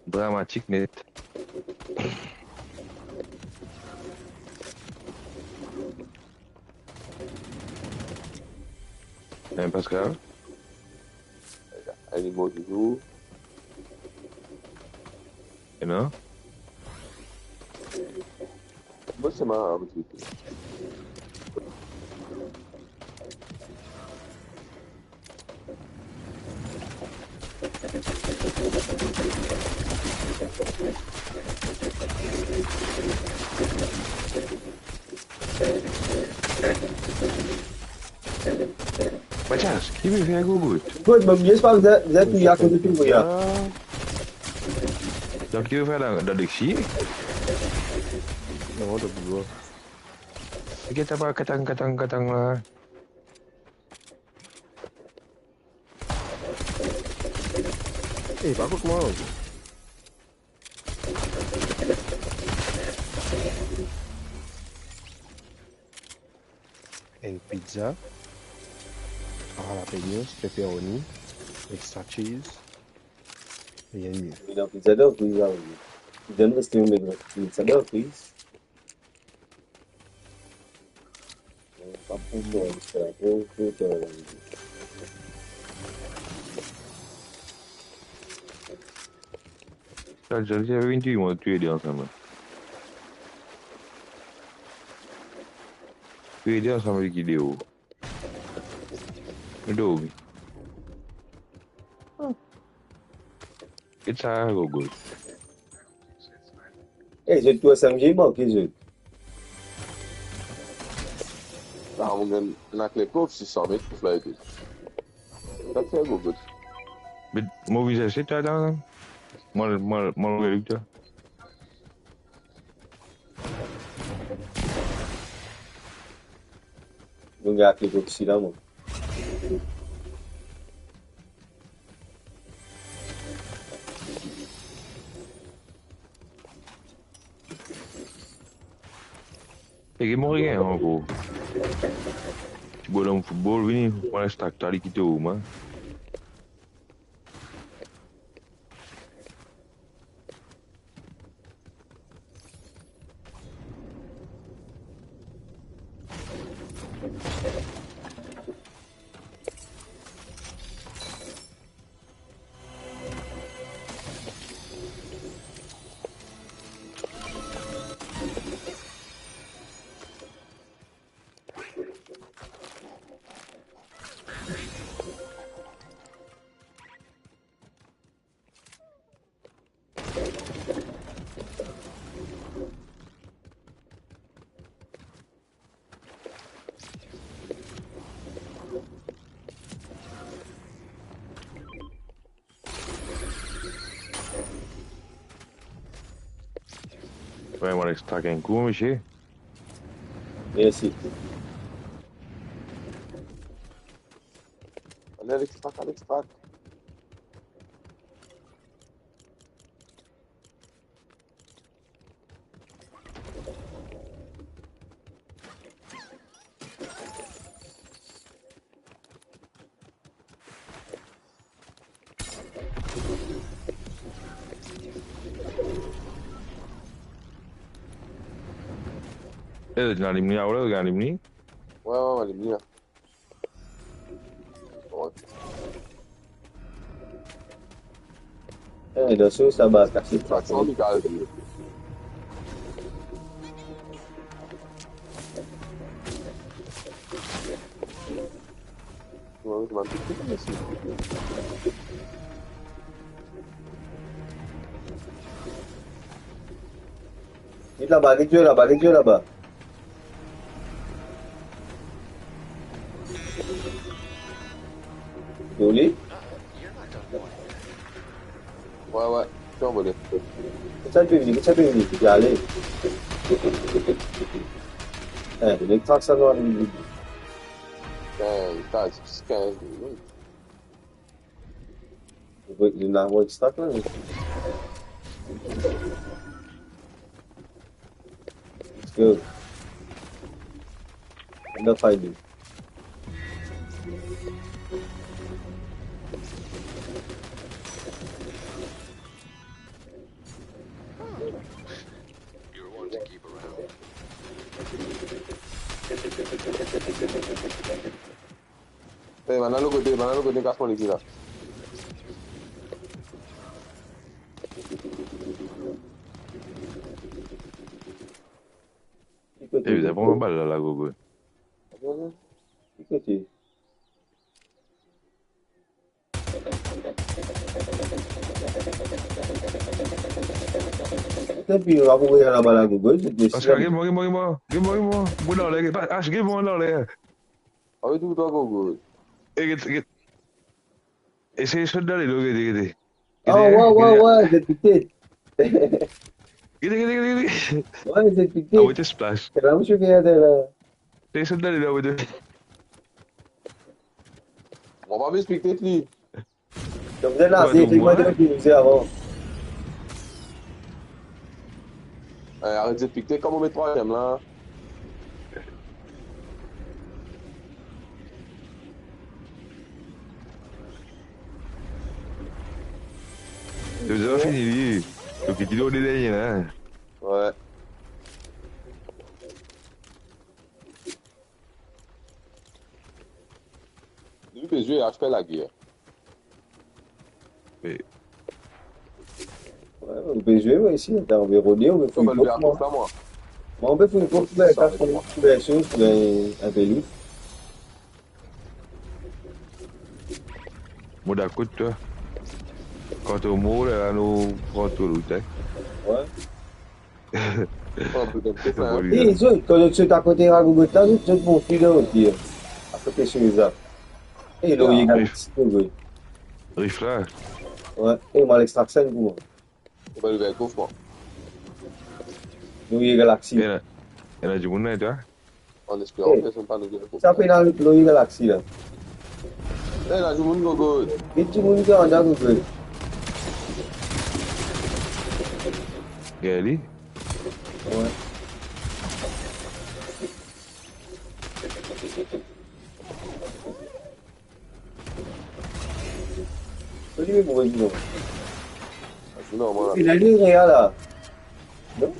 Dramatik net. Hein, Pascal? Animaux du jour. E non? Bon, c'est marrant, petit. Mathias, ki pe fer gougout? Gougout, mo bie, se pa bizin, bizin touye akoz de tou, ya. Donk, ki pe fer la, dan lexi? Non, to pou bwar. Ki ta pa katang, katang, katang la? Eh, par kont mwa, enn pizza, jalapeños, pepperoni, extra cheese, rien de mieux. Li dan pizza dan friz la, wi. Li donn res li met pizza dan friz. Sa, sa, sa, vinn touy mwa, touy de ansam la. Touy de ansam, li ki deor. Nou dormi. Get sa, gougout. Eh, zot tou ansam, zot manke zot. Ah, mo gagn lakle pov, sis san met pou fly pi. Sa fer gougout. Met mo vizaz, se twa la. Mo, mo, mo relik twa. Mo gagn lakle pov isi la, mo. E ki mo gagn ankor? Ti bonom foutbol, vini, mo les tak twa li kite ou, man. Wi, mo les tak enn kou, misie. Mersi. Ale, Alex, tak, Alex, tak. Eh, zot inn alim li, awa la, zot inn alim li. Wi, wi, alim li la. Eh, dan so, sa baz kase. Get laba, get laba, get laba. Zoli. Wi, wi. Sa vole. Sa pe vini, sa pe vini, pe ale. Eh, li trak sa nou ale. Eh, li trak kinz minit. Li ena extra la. Let's go. Ena fight. Eh, bann la lot kote, bann la lot kote, kas mwa legi la. Eh, bizin pran bal la, la, gogo. Ki kote? Epi, nou avoy laba la, gogo, zot mesi. Oscar, give mwa, give mwa, give mwa. Give mwa, give mwa. Bout dan ler, pa, Ash, give mwa dan ler. Awe, tou twa, gogo. Eh, get, get. Esey sot dan lelo, gete, gete. Ah, gete, wi, gete. Wi, wi, wi, zot pite. Gete, gete, gete, gete. Wi, zot pite. Ah, wi, ti splash. Se la, misie, fer la. Esey sot dan lelo, wi, de. Mo pa pe explik li. Donk, la, se, se mwa, mwa, ki mize avan. Eh, aret zot pikte, kouma met trwaziem la? Dezyem fini li. Donk, li ti dan dernie la. Wi. Li pe zwe, Ash pe lager. Me wi, nou pe zwe, wi, isi, ata, nou pe rode, nou pe fouy kof, mwa. Mwa, nou pe fouy kof, be, kas mwa, be, sos, be, inpe lout. Mo dakor, twa. Kan to mor, la, nou pran to lout, hein. Wi. Eh, zot, kan zot sot akote Ragogot la, zot, zot mont pli dan oter. Akote so Zak. Eh, Laurier Galaxy, gogo. Riff la. Wi, eh, mo al extraction pou mwa. Mo al ouver kof, mwa. Laurier Galaxy. Ena, ena dimoun la, twa? An esperan personn pa nou gagn. Sa pena Laurier Galaxy la. Eh, ena dimoun, gogo. Get dimoun ki andan, gogo. Gagn li? Wi. Kot li pe boure dilo? Non, mwa la. Li la, li rea la. Non?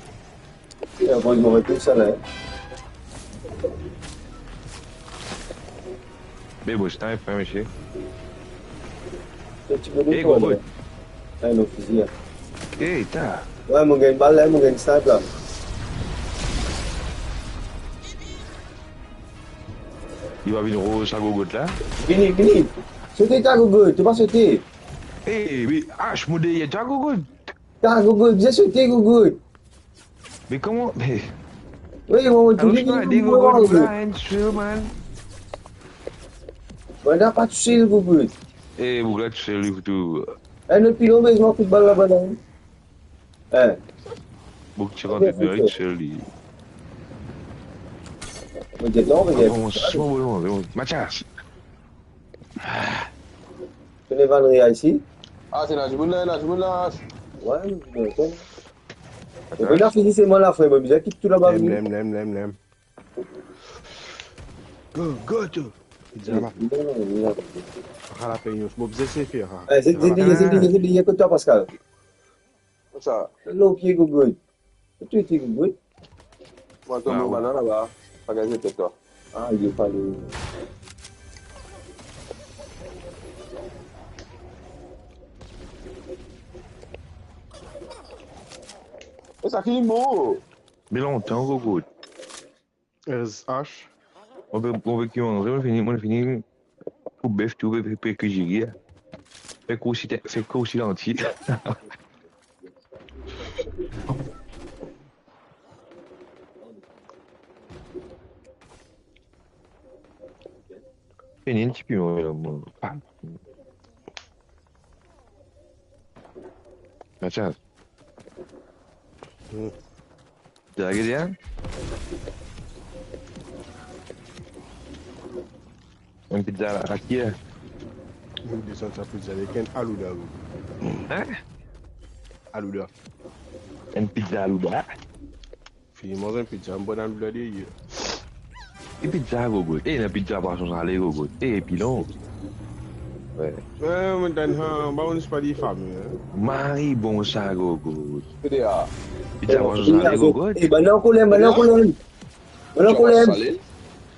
Li avoy mwa tou sa la, hein. Be mo snipe, hein, misie. Ti bout. Eh, twa, gogo. La. Ah, non, fizi la. Eh, ta. Wi, mo gagn bal la, mo gagn snipe la. Li va vinn roz sa, gogo la. Vini, vini. Sote ta, gogo, to pa sote. Eh, me Ash, mo deryer twa, gogo. Ta, gogo, bizin sote, gogo. Me kouma, me... Wi, mo, mo, alor, to vini, gogo, gogo, la, hein, chill, man. Mo la pa touse, gogo. Eh, boug la tousel li pou tou. Eh, nou pilon, me mo fout bal laba la. Eh. Boug ti rant dan li, tousel li. Mo get la, mo get. Bon, bon, bon, bon. Mathias. Kone vann rea isi? Ah, se ena dimoun la, ena dimoun la. Wi, bon, bon. Atras. Mo pena fini, se mwa la, frer, mo bizin kit tou laba. Nem, nem, nem, nem, nem. Go, go, tou. Pizza la. Non, non. Jalapeños, mo bizin sey fer, ha. Eh, zet, zet, zet, zet, zet, zet, kot twa, Pascal? Koumsa. Lor pie, gogo. Kot to ete, gogo? Mwa, tonbe bann laba, pa gagn tete twa. Ah, il est pas le... E sa ki mor? Me lontan, Gogo. S H. Mo pe, mo pe ki manze, mo fini, mo fini koup bef tou, pe, pe, pe ki ziri la. Fer krousi, fer krousi lanti. Fini enn ti piman la, mo. Ah. Mathias. Hmm. Zagit ya? Enn pizza la, aki ya? Mo desann sa pizza la, ek enn alouda, bro. Hein? Alouda. Enn pizza alouda? Fini manz enn pizza, mo pran enn pizza deryer. E pizza, Gogo. E, enn pizza pwason sale, Gogo. E, pilon. Wi. Wi, mo tann, ha, ba, nou pa di fami, hein. Mari bon sa, Gogo. Pizza pwason sale, Gogo. E, bann la ankor lem, bann la ankor lem. Bann la ankor lem.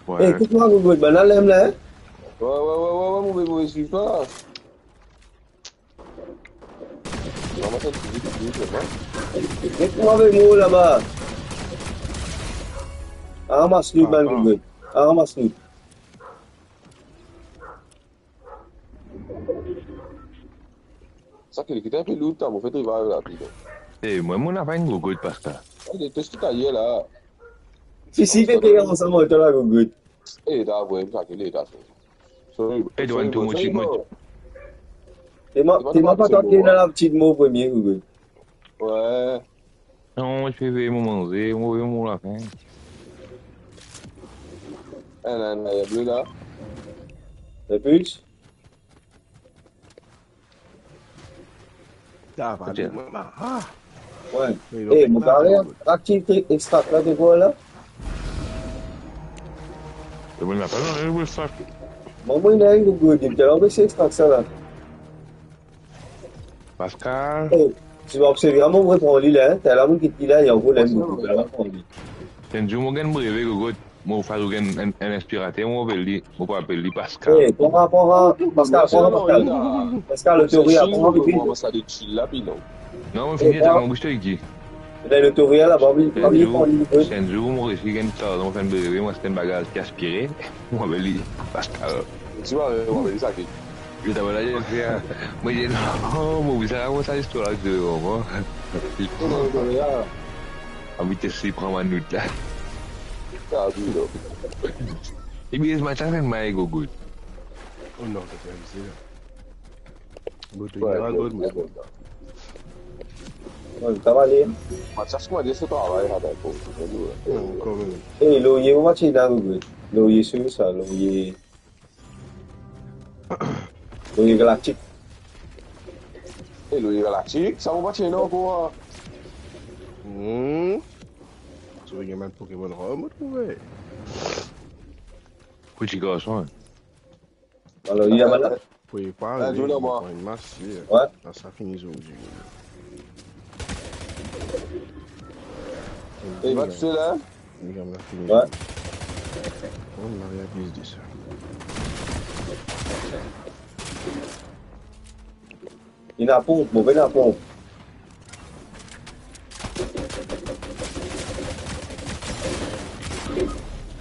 Wi. E, ekout mwa, Gogo, bann la lem la, hein. Wi, wi, wi, wi, wi, mo, mo, mo, mo, mo, mo. Ramas enn ti lit, ti lit, ti lit, wi. Get mwa avek mo laba. Ramas nou, bann Gogo. Ramas nou. Sa ki, ki enn pe lour, ta, mo fer travay rapid. E, mwa, mo napa enn Gogo, Pascal. Ale, tes tou kaye la. Si, si, ki pe ansam avek twa la, Gogo. E, ta, wi, sa ki leta, sa. Sorry, bro. Sorry, bro. Sorry, bro. Te mwa, te mwa pa twa ki ena labitid mo premie, Gogo. Wi. Non, mo ti pe veye mo manze, mo veye mo lafin. E, la, la, la, ble la. Epis? Sa va, kote? Wi. E, mo kare aktivite extract la, de kwa la? E, mo napa, non, e, extract. Mwa, mo ena enn Gogo, de kwa la, mo extract sa la. Pascal. E, si mo observe, mo repran li la, hein. Talè la, mo kit li la, li ankor la, mo repran li. Enn zour mo gagn breve, Gogo. Mo faze ou gagn enn, enn inspirater, mo apel li, mo pou apel li Pascal. E, pran, pran, pran, Pascal, pran, Pascal. Pascal, lotori, pran, pran, pran. Mo sa de chill la, pi non. Non, mo fini, e, ta, pran. Mo bouste ki. E, lotori la, ba, wi, enn zour, pran li, wi. Enn zour, mo resi gagn larzan, mo fer enn breve, mo aste enn bagay ki aspire, mo apel li Pascal. Ti vwa, e, mo apel li sa ki. Li ta la, li fer, mo dir, non, mo bizin rakont sa listwar la, ki vremem. Non, non, non, non, non. Anvi tes li pran bann nout la. Sa, wi, non. Ebien, se matin, finn may Gogo. Oh non, t'as fait un zéro. Bon, tu verras, Gogo, mais bon. Wi, sa va ale. Mathias, kouma dir so travay la, dakor? Non, kanmem. E, Lorier, ou va tir la, Gogo. Lorier, sir sa, Lorier. Lorier Galaktik. E, Lorier Galaktik, sa mo pa ti ena ankor, a. Hmm. So, gagn bann Pokémon rare, mo trouve. Pou ti garson, hein. Alor, li la, la. Prepare, la, li pran enn mas, li. Wi. La, sa fini zordi. E, va tousel la? Li la fini. Wi. Oh, Maria, plis de sa. Li ena ponp, mo ena ponp.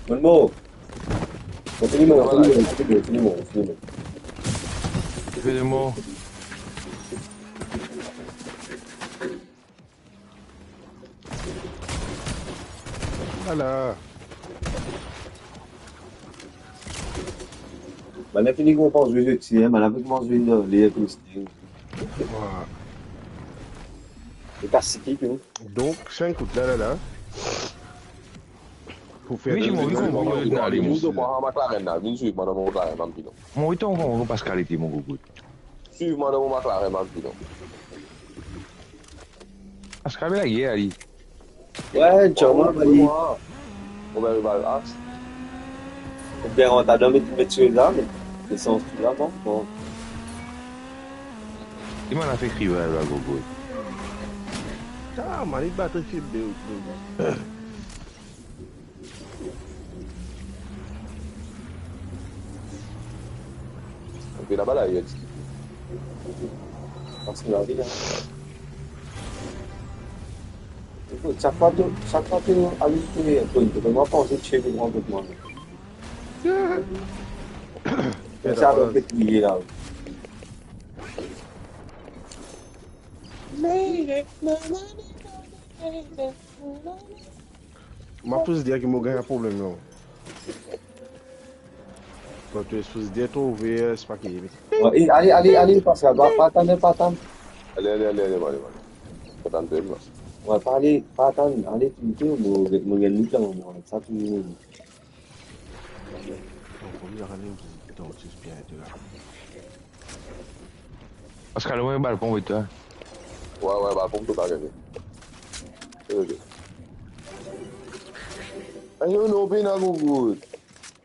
Mo mor. Mo fini mor, fini mor, fini mor, fini mor. Fini mor. Ala. Bann la fini konpran zwe zot ti, hein, bann la fini konpran zwe dan le plis. Wa. E kas siki, tou. Donk, sink kout la, la, la. Pou fer... Wi, de, mo de, konpran, de, mo de, konpran, mo de, mo konpran. Vinn swiv mwa dan mo McLaren la, vinn swiv mwa dan mo McLaren, bann pilon. Mo reton konpran pas kalite, mo Gogo. Swiv mwa dan mo McLaren, bann pilon. Aska be lager, ali. Wi, tchoma, oh, bali. Ou bien, ou bien, aks. Ou bien, ou ta dan met, met swiv la, met lesans tou la, bon, bon. Li, mo ena fer kriv la, Gogo. Ah, man, li bat fib de, de, de. Be laba la, yer ti. Pas lavi la. Ekout, sak fwa to, sak fwa to alim to telefon, to kouma panse ti pe pran kot mwa. Sa pe kriye la. Mo pou dir ki mo gagn problem la. Kan to expoze dir to ouver, se pa ki. Wi, ale, ale, ale, Pascal, pa, pa atann, pa atann. Ale, ale, ale, ale, ale, ale. Pa atann, pa atann. Wi, pa ale, pa atann, ale, tou, tou, mo, mo gagn nou kan, mo, sa tou. Bon, pou li, la, ki, ki, ki, Pascal, ou ena balkon, wi, twa? Wi, wi, balkon, to pa gagne. Ok. Ayo, non, pena gougout.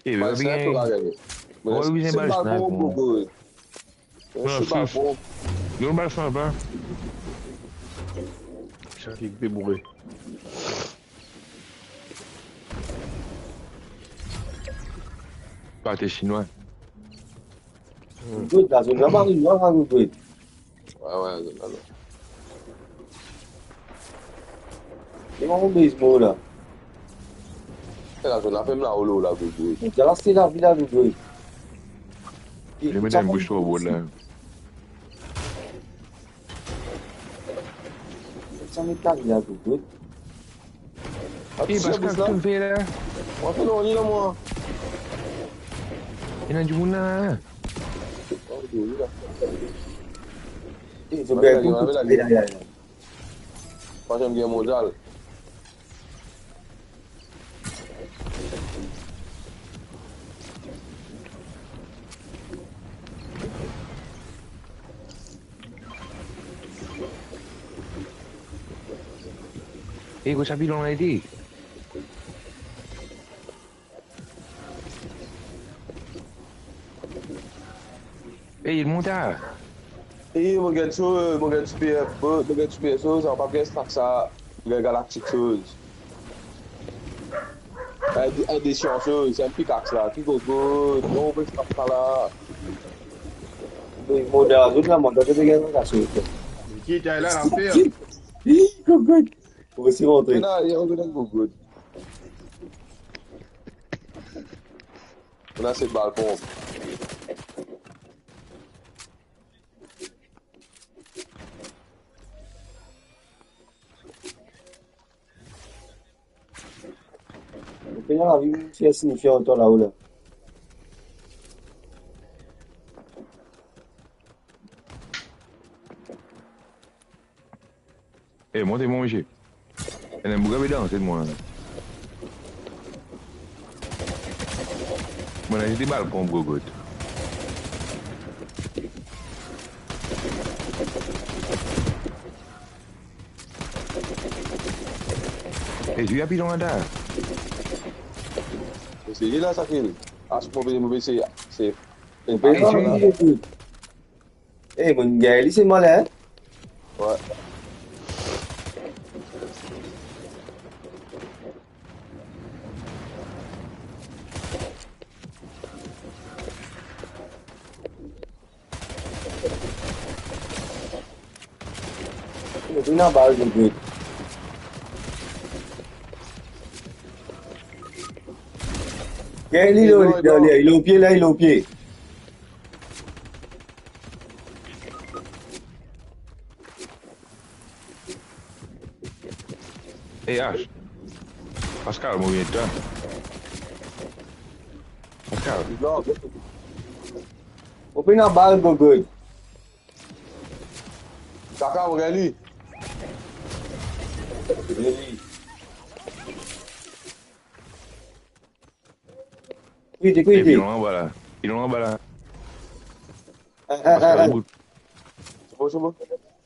Eh, wi, bien. Balkon, to pa gagne. Wi, wi, se bien, balkon, balkon, gougout. Non, se balkon. Non, balkon, pa. Sa ki pe boure. Pate sinwa. Good, la zone laba, wi, la, good. Wi, wi, la zone laba. E kouma mo base mo la? E la zone la, ferm la, olo, la, good, good. Mo ti al aste lavi la, good, good. Li met enn bous tro bo la. Sa met lavi la, good, good. Eh, Pascal, ki to fer la? Mwa, finn lorni la, mwa. Ena dimoun la, la. Oh, dimoun la. Eh, fo bien, ya, ya, ya. Trwaziem guer mondial. Eh, kot sa pilon la ete? Eh, li monte la. Eh, mo gagn so, mo gagn super, mo, mo gagn super so, sa pa gagn stack sa, mo gagn galactic so. Eh, di, eh, di sians, oh, se enn pickaxe la, ki gogo, non, mo pe stack sa la. Be, mo dan zot la, mo gagn galactic so. Ki ta la, la fer? Ih, gogo. Mo osi rantre. Non, li rantre dan gogo. Ena se balkon. Pena lavi, ti signifian to lao la. Eh, monte, monte. Ena enn boug pe danse, mwa. Mo ena zis de balkon, gogo. Eh, zwi a pilon la. Eseye la, sa ki. Ah, mo pe, mo pe eseye, se. Mo pe eseye, ah, eseye. Eh, mo gagn li, se malin, hein? Wi. Mo ena bal, mo gagn. Gagn li, li, li, li, li lor pie la, li lor pie. Eh, Ash. Pascal, mo vinn twa. Pascal. Mo pena bal, gogo. Kaka, mo gagn li. Vite, vite. Eh, pilon anba la. Pilon anba la. Eh, eh, eh, eh. Se bon, se bon.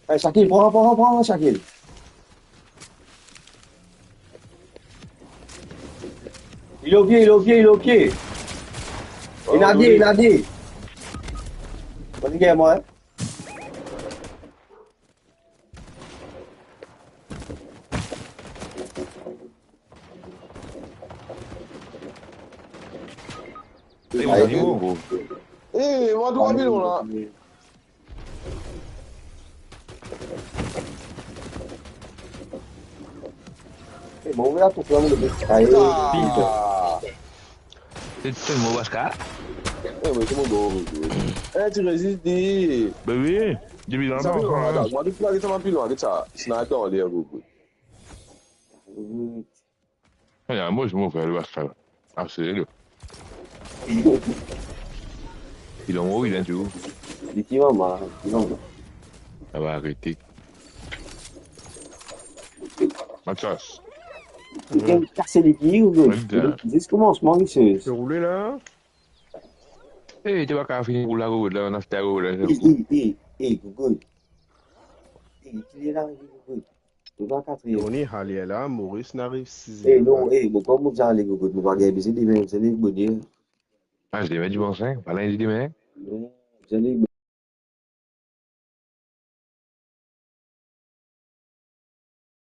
Eh, Shakil, pran, pran, pran, Shakil. Li lor pie, li lor pie, li lor pie. Oh, ena de, ena de. Bann gagn mwa, hein. Eh, mon zanimo. Eh, mwa tou rapid la. Eh, bon, on va tout faire le Ah. C'est tout le mot, Pascal. Eh, mais c'est mon bon. Eh, tu résistes, dis. Ben oui, depuis Ça fait longtemps. longtemps, moi, depuis que ça m'a plus loin que ça. Sniper, on est un peu. Ah, moi, je m'en vais, le Pascal. Ah, c'est le. Il a mort, il a tout. Li ki mama, li ki mama. Ça va arrêter. Mathias. Li gagn kase li ki ou Ouais, bien. Zis komansman, misie. C'est roulé là. Eh, tu vas quand finir pour la route, là, on a fait la route, là. E, e, e, e, Gougou. E, ki li la, Gougou. Nou pa katriye. On est allé là, Maurice n'arrive six E, non, e, bon, kouma mo ale, Gougou, mo pa gagn bizin, li mem, se li, mo dir. Ah, je devais dimanche, hein. Pas lundi demain. Non, bizin, li,